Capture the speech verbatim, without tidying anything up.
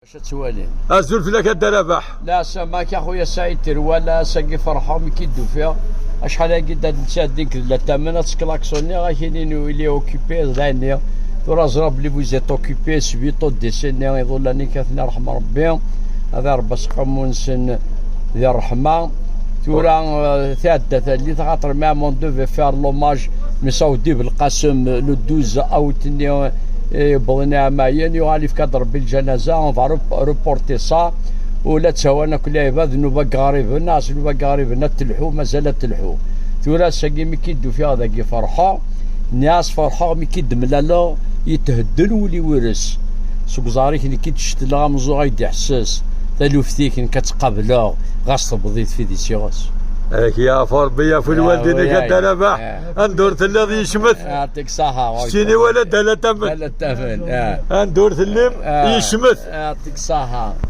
Acu ad twalim? Azul fell-ak a Dda Rabaḥ. La, ssamak a xuya Saɛid Terwal, ass-agi ferḥeɣ mi k-id-ufiɣ. Acḥal-agi d ad nettɛeddi nekk d la Tamen, ad tklaksuniɣ, ad k-inin il est occupé, d ayenni. Tura ẓriɣ belli vous êtes occupé, suite au décès-nni iḍulan-ik, ad ten-iṛḥem Ṛebbi. Ad iṛebba aseqqamu-nsen di ṛṛeḥma. Tura, euh, tɛedda tallit, xaṭer mi on devait faire l'hommage mi Saudi Belqasem le douze août-nni, eh, yewweḍ iɛmayen, yuɣal yefka-d Ṛebbi lǧanaza, on va rep-, reporter ça, ula d tawan akk lɛibad, nnuba n Iɣriben, as nnuba n Iɣriben ad telḥu, mazal ad telḥu. Tura ass-agi mi k-id-ufiɣ dagi ferḥeɣ, nniɣ-as ferḥeɣ mi k-id-mlaleɣ, yethedden wul-iw ires. Seg uẓar-ik nekk i d-cetleɣ, ameẓẓuɣ ay d-iḥesses, taluft-ik nekk ad tt-qableɣ, ɣas tewweḍ-it fidis iɣes. Ad ak-yeɛfu Ṛebbi, yeɛfu lwaldin-ik a Dda Rabaḥ. Anda ur telliḍ yecmet. Yeɛṭik ṣṣaḥa. Keččini wala Dda la Tamen. Dda la Tamen. Anda ur tellim yecmet. Yeɛṭik ṣṣaḥa.